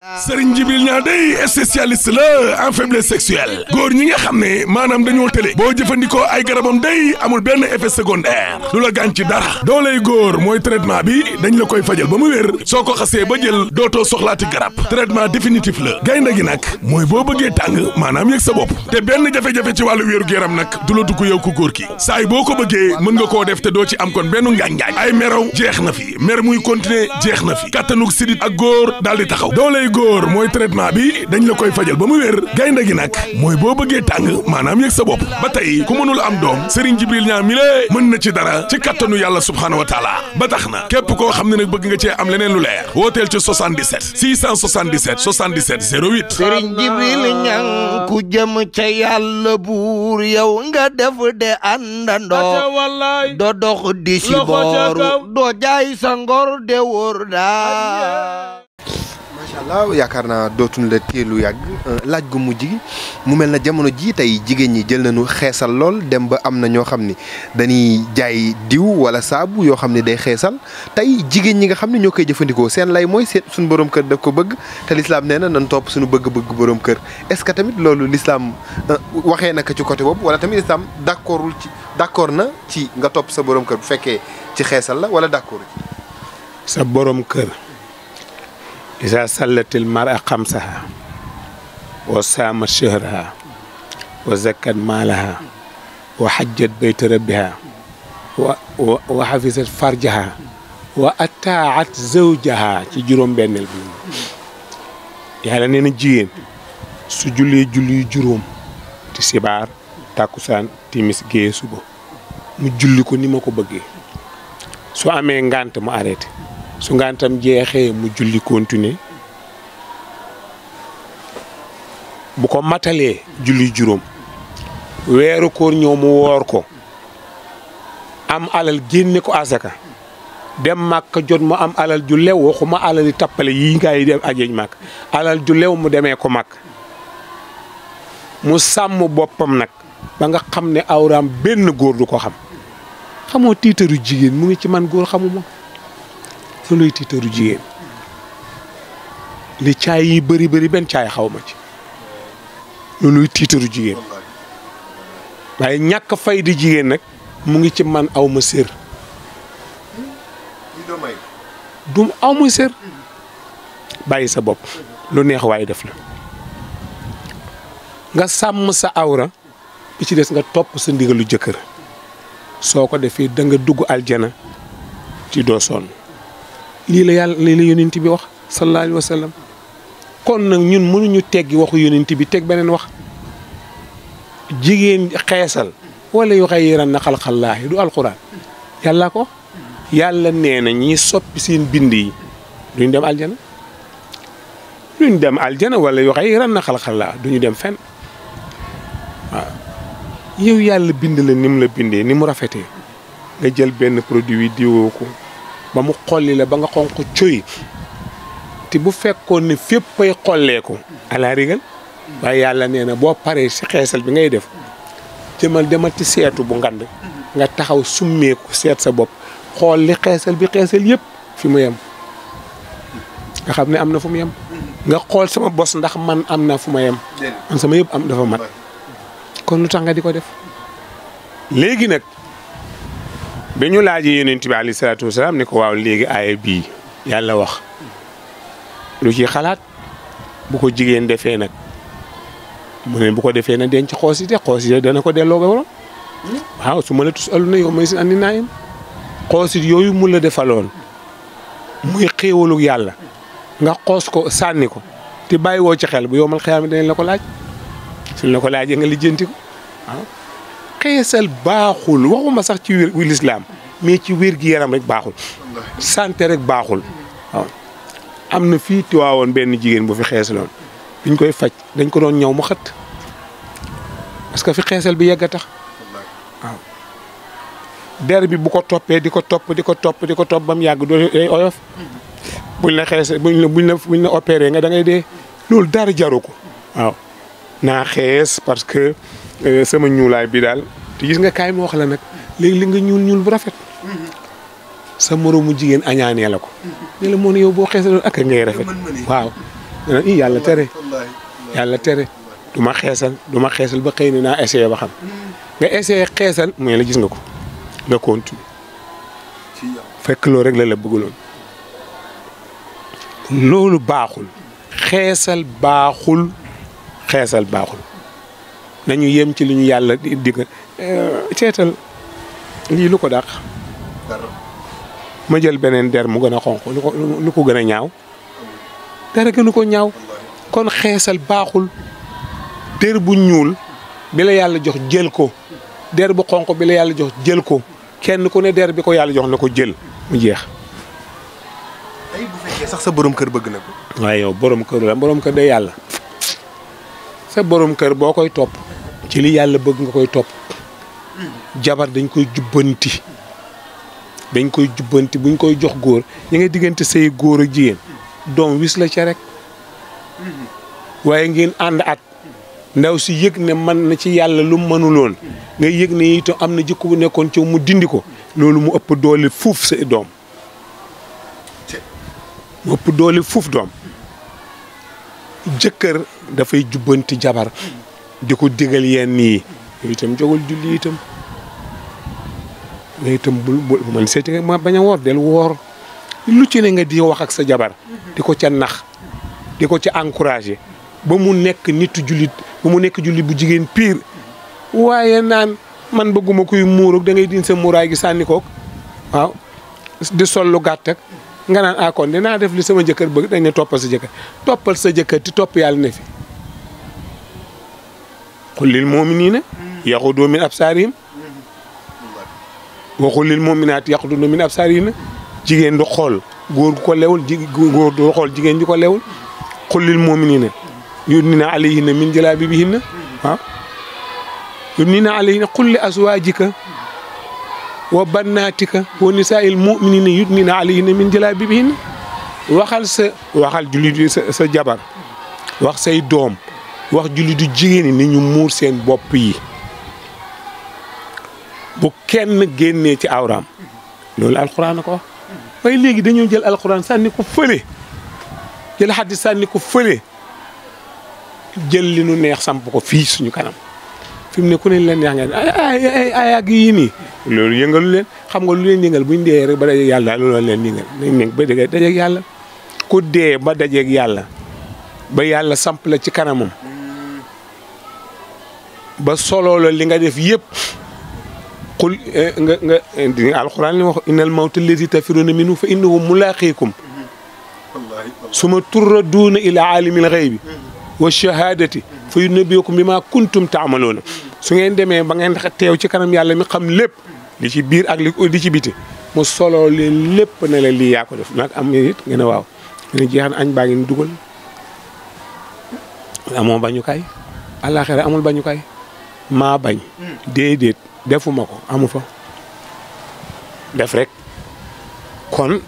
Serigne Djibril Niang day spécialiste la en faiblesse sexuelle góor ñi nga xam ne maanaam dañoo tële boo jëfandikoo ay garabam day amul benn effet secondaire du la gaañ ci dara dooley góor mooy traitement bi dañ la koy fajal ba mu wér soo ko xasee ba jël dootoo soxlaati garab traitement définitif la gaynde gi nag mooy boo bëggee tàng maanaam yëg sa bopp te benn jafe-jafe ci wàllu wéeru yaram nag du la dugg yow ku góor ki saay boo ko bëggee mën nga koo def te doo ci am kon benn ngaañ-ngaañ ay meraw jeex na fi mer muy continuer jeex na fi kattanug sidit ak góor daal di taxaw dooley góor mooy traitement bi dañ la koy fajal ba mu wér gaynde gi nag mooy boo bëggee tàng maanaam yëg sa bopp ba tey ku mënul am doom Serigne Djibril Niang mi lée mën na ci dara ci kattanu yàlla subhaanahu wa taala ba tax na képp koo xam ne nag bëgg nga cee am leneen lu leer wooteel ci 77 677 77 08 Serigne Djibril Niang ku jëm ca yàlla buur yow nga def de àndandoo doo dox di si booru doo jaay sa ngor de wóor daa macha allah yaakaar naa dootuñ la téelu yàgg laaj gu mujj gi mu mel na jamono ji tey jigéen ñi jël nañu xeesal lool dem ba am na ñoo xam ni dañuy jaay diw wala saabu yoo xam ne day xeesal tey jigéen ñi nga xam ne ñoo koy jëfandikoo seen lay mooy seen suñu borom kër daf ko bëgg te lislaam nee na nan topp suñu bëgg-bëgg borom kër est-ce que tamit loolu lislaam waxee naka ci côté boobu wala tamit lislaam d'accord na ci nga topp sa borom kër bu fekkee ci xeesal la wala d'accord ci sa borom kër isa sallatil mara xamsaha wa saamat shahraha wa zakkat maalaha wa hajjat bayta rabbiha wa hafisat farjaha wa ataat zawjaha ci juróom-benneel bi yàlla nee na jigéen su jullee julli juróom ti sibaar tàkkusaan timis géeye suba mu julli ko ni ma ko bëggee su amee ngant mu arrêté su ngantam jeexee mu julli continuer bu ko matalee julli juróom weeru koor ñëw mu woor ko am alal génne ko asaka dem màkk jot mu am alal ju lew waxuma alal yi tappale yii nga yi dem ajeej màkk alal ju lew mu demee ko màkk mu sàmm boppam nag ba nga xam ne awraam benn góor du ko xam xamoo tiitaru jigéen mu ngi ci man góor xamuma looluy tiitaru jigéen li caay yi bëri benn caay xaw ma ci looluy tiitaru jigéen waaye ñàkk fay di jigéen nag mu ngi ci man aw ma sër du aw ma sër bàyyi sa bopp lu neex waaye def la nga sàmm sa awra bi ci des nga topp sa ndigalu jëkkër soo ko defee da nga dugg aljana ci doo sonn lii la yàlla lii la yonent bi wax sallallahu alayhi wa sallam kon nag ñun mënuñu teggi waxu yonent bi teg beneen wax jigéen xeesal wala yu xayyiran na xalqallaahi du alquran yàlla ko yàlla nee na ñi soppi seen bind yi duñ dem aljana wala yu xayyiran na xalqallaahi duñu dem fenn waaw yow yàlla bind la ni mu la bindee ni mu rafetee nga jël benn produit yi diwoo ko ba mu xolli la ba nga xonq coy te bu fekkoon ne féppay xollee ko ala rigal waaye yàlla nee na boo paree si xeesal bi ngay def demal ci seetu bu ngand nga taxaw summeeku seet sa bopp xool li xeesal bi xeesal yëpp fi mu yem nga xam ne am na fu mu yem nga xool sama bos ndax man am na fu ma yem man sama yëpp am dafa mat kon lu tax nga di ko def léegi nag bi ñu laajee yonent bi alayhi salaatu wasalaam ne ko waaw léegi aaya bii yàlla wax lu ci xalaat bu ko jigéen defee nag mu ne bu ko defee nag denc xoosite dana ko delloo ba waroon waaw su ma la tus alu na yow may si andi naa yem xoosit yooyu mu la defaloon muy xéewalu yàlla nga xoos ko sànni ko te bàyyi woo ci xel bu yow mal xiyaama danañ la ko laaj suñ la ko laajee nga lijjanti ko waaw xeesal baaxul waxuma sax ci wér lislaam mais ci wér gi yaram rek baaxul santé rek baaxul waaw am na fii Tiwaawoon benn jigéen bu fi xeesaloon biñ koy faj dañ ko doon ñaw mu xët parce que fi xeesal bi yegg a tax waaw der bi bu ko toppee di ko topp ba mu yàgg doo day oyof buñ la xeesal buñ la opéré nga da ngay dee loolu dara jaru ko waaw naa xees parce que sama ñuulaay bi daal te gis nga kaay ma wax la nag léegi li nga ñuul bu rafet sa moroomu jigéen añaanee la ko ne la moo ne yow boo xeesaloon ak ngay rafet waaw nga naan yàlla tere yàlla tere du ma xeesal ba xëy na naa essayé ba xam nga essayé xeesal mooy la gis nga ko nga continue fekk loolu rek la bëggaloon loolu baaxul xeesal baaxul nañu yem ci li ñu yàlla di ko ceetal lii lu ko dàq ma jël beneen der mu gën a xonq lu ko gën a ñaaw dara gënu ko ñaaw kon xeesal baaxul der bu ñuul bi la yàlla jox jël ko der bu xonq bi la yàlla jox jël ko kenn ku ne der bi ko yàlla jox na ko jël mu jeex. tey bu fekkee sax sa borom kër bëgg na ko. waaye yow borom kër day yàlla sa borom kër boo koy topp ci li yàlla bëgg nga koy topp jabar dañ koy jubbanti buñ koy jox góor ñi nga diggante say góor ak jigéen doom wis la ca rek waaye ngeen ànd at ndaw si yëg ne man na ci yàlla lu mu mënuloon nga yëg ne itam am na jikko bu nekkoon ci mu dindi ko loolu mu ëpp doole fuuf sa doom jëkkër dafay jubbanti jabar di ko digal yenn yi itam jógal julli itam nga itam bul man seeti nga ma bañ a woor del woor lu ci ne nga di wax ak sa jabar di ko ca nax di ko ca encouragé ba mu nekk nitu jullit ba mu nekk jullit bu jigéen pire waaye naan man bëgguma kuy muurug da ngay din sa muuraay gi sànni koog waaw di sol lu gàtt ak nga naan kon dinaa def li sama jëkkër bëgg dañ ne toppal sa jëkkër ti topp yàlla ne fi qul lil mu'minina yaghuddu min absarihim wa qul lil mu'minati yaghudduna min absarihinna jigéen du xool góor gu ko lewul góor du xool jigéen ji ko lewul qul lil mu'minina yudnina alayhinna min jalabibihinna waaw yudnina alayhinna qul li azwajika wa bannatika wa nisaa'il mu'minina yudnina alayhinna min jalabibihinna waxal jullit sa jabar wax say doom wax jullit du jigéen ñi ni ñu muur seen bopp yi bu kenn génnee ci awraam loolu alxuraan ko wax waaye léegi dañoo jël alxuraan sànni ko fële jël xadis sànni ko fële jël li nu neex samp ko fii suñu kanam fi mu ne ku ne leen neex ngeen ay ak yii nii loolu yëngalu leen xam nga lu leen yëngal buñ dee rek ba dajeeg yàlla loolu leen yëngal nañ nekk ba dajeeg yàlla ku dee ba dajeeg yàlla ba yàlla samp la ci kanamam ba solo la li nga def yëpp xul nga alxuraan li wax innal mawta allazi tafirruuna minhu fa innahu mulaaqiikum summa turadduuna ilaa aalimil ghaybi wa shahaadati fa yunabbi'ukum bimaa kuntum ta'maluuna su ngeen demee ba ngeen teew ci kanam yàlla mi xam lépp li ci biir ak li ci biti mu solo leen lépp ne la lii yaa ko def nag am it nga ne waaw nga ne jeexan añ baa ngi dugal amoo bañukaay àllaaxira amul bañukaay maa bañ déedéet defuma ko amu fa def rek kon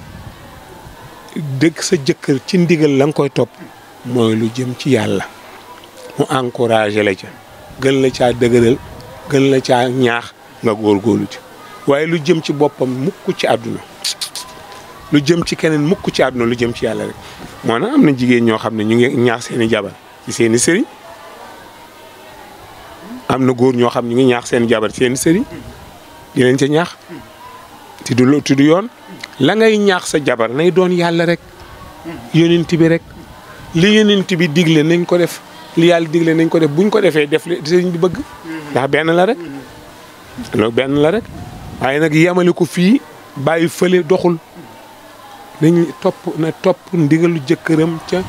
dëgg sa jëkkër ci ndigal la nga koy topp mooy lu jëm ci yàlla mu encouragé la ca gën la caa dëgëral gën la caa ñaax nga góorgóorlu ci waaye lu jëm ci boppam mukk ci àdduna lu jëm ci keneen mukk ci àdduna lu jëm ci yàlla rek moo na am na jigéen ñoo xam ne ñu ngi ñaax seeni jabar ci seeni sëriñ am na góor ñoo xam ñu ngi ñaax seen jabar seen sëriñ di leen ca ñaax ti du yoon la ngay ñaax sa jabar nay doon yàlla rek yonent bi rek li yonent bi digle nañ ko def li yàlla digle nañ ko def buñ ko defee def li sëriñ bi bëgg ndax benn la rek loolu benn la rek waaye nag yemale ko fii bàyyi fële doxul nañ topp ndigalu jëkkëram ca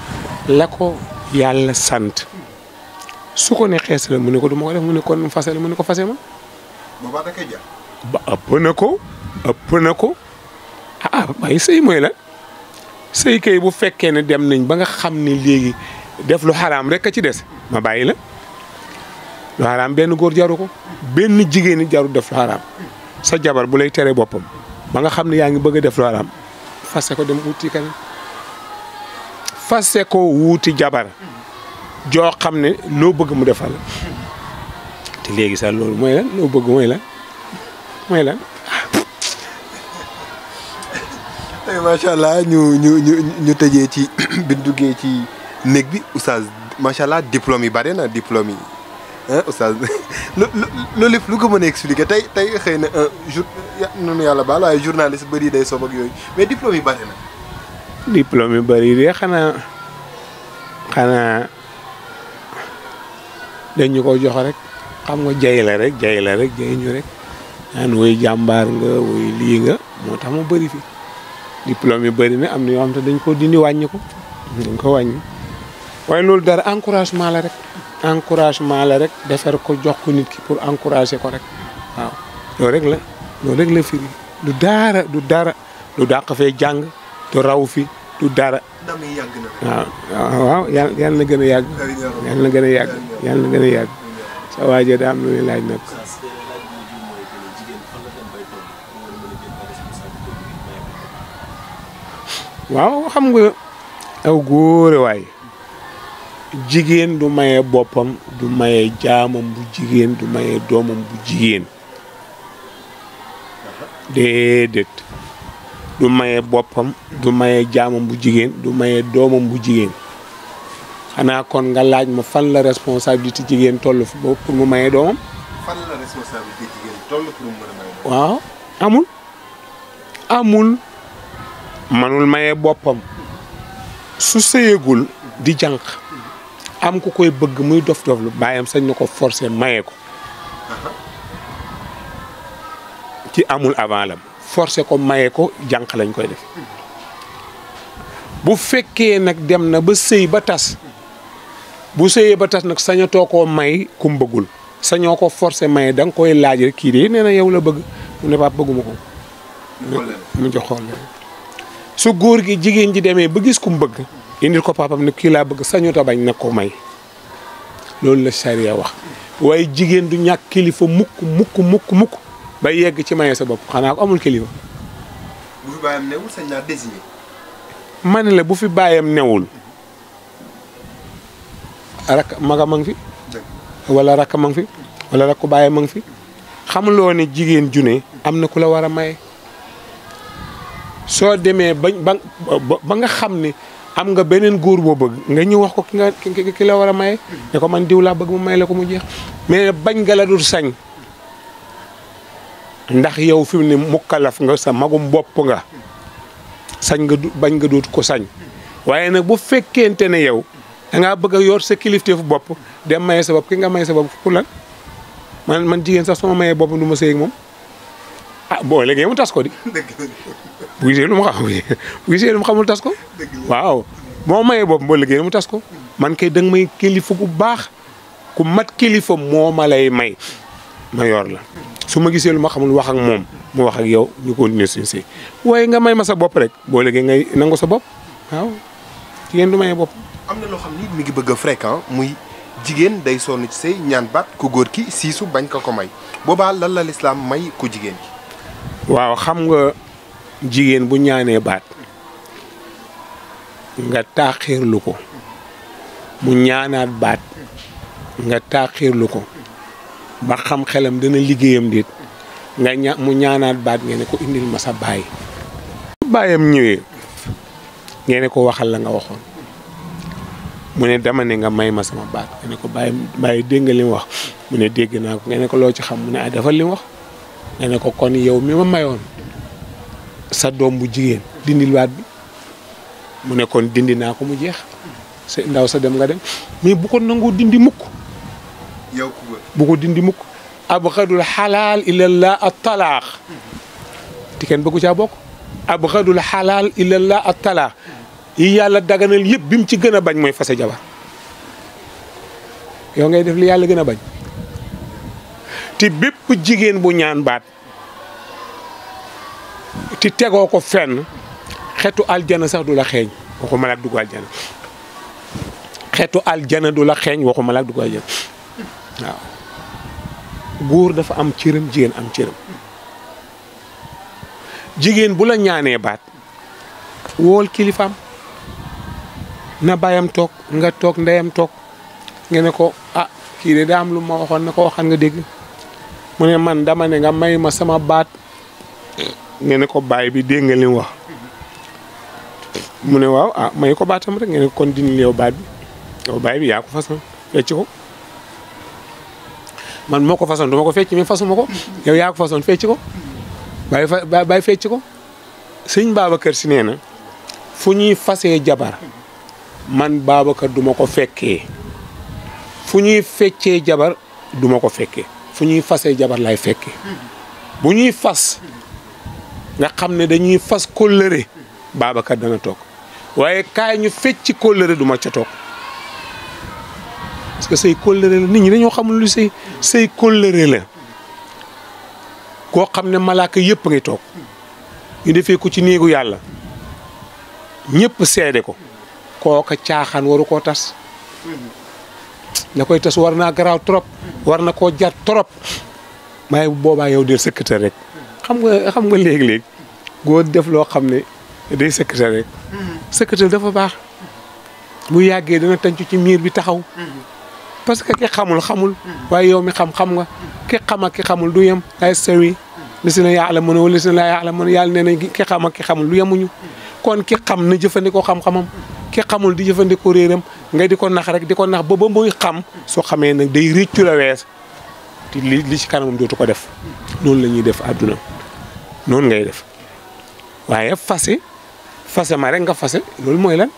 la ko yàlla sant su ko ne xees la mu ne ko du ma ko def mu ne kon fase la mu ne ko fase ma. boobaa da koy jar. ba ëpp na ko waaye sëy mooy la sëy kay bu fekkee ne dem nañ ba nga xam ne léegi def lu xaraam rek a ci des ma bàyyi la lu xaraam benn góor jaru ko benn jigéen ñi jaru def lu xaraam sa jabar bu lay tere boppam ba nga xam ne yaa ngi bëgg a def lu xaraam fase ko dem wuti keneen fase ko wuuti jabar joo xam ne loo bëgg mu defal te léegi sax loolu mooy lan loo bëgg mooy lan macha allah ñu tëjee ci bi duggee ci néeg bi oustaz macha allah diplôme yi bari na diplôme yi ah oustaz loolu lépp lu ko mën a expliquer tey xëy na noonu yàlla baal waaye journaliste bëri day soob ak yooyu mais diplôme yi bari na. diplôme yu bëri de xanaa dañ ñu ko jox rek xam nga jay la rek jay ñu rek naan woy jàmbaar nga woy lii nga moo tax mu bëri fi diplôme yu bëri na am na yoo xam te dañ ko dindi wàññi ko dañ ko wàññi waaye loolu dara encouragement la rek defar ko jox ko nit ki pour encourager ko rek waaw loolu rek la firi du dara du dàq fee jàng du raw fi du dara waaw yàlla na gën a yàgg yàlla na gën a yàgg sa waaje daa am lu ne laaj nag waaw xam nga aw góore waay jigéen du maye boppam du maye jaamam bu jigéen du maye doomam bu jigéen déedéet du maye boppam du maye jaamam bu jigéen du maye doomam bu jigéen xanaa kon nga laaj ma fan la responsabilité jigéen toll pour mu maye doomam. fan la responsabilité jigéen toll pour mu mën a maye doomam. waaw amul manul maye boppam su sëyegul di jànq am ku koy bëgg muy dof lu baayam sañ na ko forcer maye ko ci amul avant lam forcer ko maye ko jànq lañ koy def bu fekkee nag dem na ba sëy ba tas bu sëyee ba tas nag sañatoo koo may ku mu bëggul sañoo ko forcer maye da nga koy laaj rek kii de nee na yow la bëgg mu ne pap bëgguma ko mu jox xool su góor gi jigéen ji demee ba gis ku mu bëgg indil ko papam ne kii laa bëgg sañota bañ nag ko may loolu la charia wax waaye jigéen du ñàkk kilifa mukk ba yegg ci maye sa bopp xanaa ko amul kilifa. bu fi bàyyam newul sañ naa désigné. ma ne la bu fi bàyyam newul rak maga ma ngi fi wala rakk ma ngi fi wala rakku bàyyam ma ngi fi xamuloo ne jigéen june am na ku la war a maye soo demee ba nga xam ne am nga beneen góor boo bëgg nga ñëw wax ko ki la war a maye ne ko man diw laa bëgg mu may la ko mu jeex mais bañ nga la dul sañ ndax yow fi mu ne mukkalaf nga sa magum bopp nga sañ nga bañ nga dootu ko sañ waaye nag bu fekkente ne yow da ngaa bëgg a yor sa kilifteefu bopp dem maye sa bopp ki nga maye sa bopp pour lan man jigéen sax sama maye bopp du ma sëy ak moom boo léegi mu tas ko di bu gisee lu mu xamul tas ko waaw moo mayee bopp boo liggéey mu tas ko man kay danga may kilifa gu baax ku mat kilifa moo ma lay may ma yor la su ma gisee lu ma xamul wax ak moom mu wax ak yow ñu continuer suñu sëy waaye nga may ma sa bopp rek boo liggéey ngay nangu sa bopp waaw jigéen du maye bopp. am na loo xam ni mi ngi bëgg a fréquent muy jigéen day sonn ci sëy ñaan baat ku góor ki siisu bañ ko may boobaa lan la lislaam may ku jigéen ki. waaw xam nga jigéen bu ñaanee baat nga taaxirlu ko mu ñaanaat baat nga taaxirlu ko ba xam xelam dana liggéeyam déet nga mu ñaanaat baat ngeen ne ko indil ma sa baay. baayam ñëwee ngeen ne ko waxal la nga waxoon mu ne dama ne nga may ma sama baat ngeen ne ko baay dégg nga li mu wax mu ne dégg naa ko ngeen ne ko loo ci xam mu ne defal li mu wax. nga ne ko kon yow mi ma mayoon sa doom bu jigéen dindil waat bi mu ne kon dindi naa ko mu jeex sa ndaw sa dem nga dem mais bu ko nangoo dindi mukk yow bu ko dindi mukk abxadul xalaal ilallah at talaax ti kenn bëggu caa bokk abxadul xalaal ilallah at talaax yi yàlla daganal yëpp bi mu ci gën a bañ mooy fase jabar yow ngay def li yàlla gën a bañ te bépp jigéen bu ñaan baat te tegoo ko fenn xetu aljana sax du la xeeñ waxuma la ak dugg aljana xetu aljana du la xeeñ waxuma la ak dugg aljana waaw góor dafa am cëram jigéen am cëram jigéen bu la ñaanee baat wool kilifaam na bayam toog nga toog ndeyam toog nga ne ko kii de daa am lu ma waxoon na ko waxal nga dégg mu ne man dama ne nga may ma sama baat nga ne ko baay bi dégg nga li mu wax mu ne waaw may ko baatam rek nga ne kon dindi yow baat bi yow baay bi yaa ko façon fecc ko man moo ko façon du ma ko fecc mais fasuma ko yow yaa ko façon fecc ko baay fecc ko sëñ Babacar Si nee na fu ñuy fasee jabar man Babacar du ma ko fekkee fu ñuy feccee jabar du ma ko fekkee fu ñuy fasee jabar lay fekkee bu ñuy fas nga xam ne dañuy fas kóllëre Babacar dana toog waaye kaay ñu fecc kóllëre du ma ca toog parce que say kóllëre la nit ñi dañoo xamul lu say kóllëre la koo xam ne malaaka yëpp ngay toog ñu defee ko ci néegu yàlla ñëpp seede ko kooka caaxaan waru koo tas la koy tas war naa garaaw trop war na koo jar trop waaye bu boobaa yow del secrétaire rek xam nga léegi-léegi góor def loo xam ne day secrétaire rek secrétaire dafa baax bu yàggee dana tàncu ci miir bi taxaw parce que ki xamul waaye yow mi xam nga ki xam ak ki xamul du yem ay sawi li si na ya'lamuuna wala li si na laa ya'lamuuna yàlla nee na ki xam ak ki xamul du yemuñu kon ki xam na jëfandikoo xam-xamam ki xamul di jëfandikoo réeram nga di ko nax rek di ko nax ba muy xam soo xamee nag day réccu la wees te li ci kanamam dootu ko def noonu la ñuy def àdduna noonu ngay def waaye fase ma rek nga fase loolu mooy lan.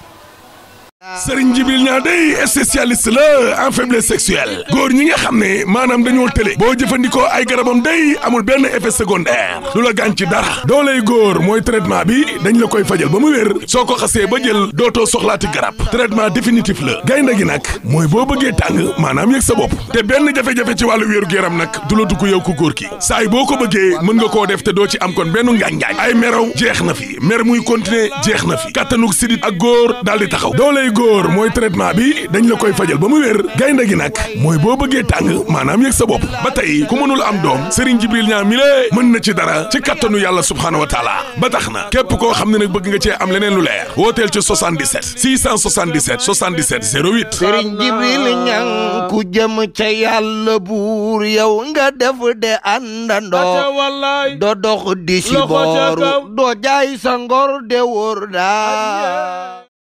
Serigne Djibril Niang day spécialiste la en faiblesse sexuelle góor ñi nga xam ne maanaam dañoo tële boo jëfandikoo ay garabam day amul benn effet secondaire du la gaañ ci dara dooley góor mooy traitement bi dañ la koy fajal ba mu wér soo ko xasee ba jël dootoo soxlaati garab traitement définitif la gaynde gi nag mooy boo bëggee tàng maanaam yëg sa bopp te benn jafe-jafe ci wàllu wéeru yaram nag du la dugg yow ku góor ki saay boo ko bëggee mën nga koo def te doo ci am kon benn ngaañ-ngaañ ay meraw jeex na fi mer muy continuer jeex na fi kattanug sidit ak góor daal di taxaw dooley góor mooy traitement bi dañ la koy fajal ba mu wér gaynde gi nag mooy boo bëggee tàng maanaam yëg sa bopp ba tey ku mënul am doom Serigne Djibril Niang mi lée mën na ci dara ci kattanu yàlla subhaanahu wa taala ba tax na képp koo xam ne nag bëgg nga cee am leneen lu leer wooteel ci 77 677 77 08 Serigne Djibril Niang ku jëm ca yàlla buur yow nga def de àndandoo doo dox di si booru doo jaay sa ngor de wóor daa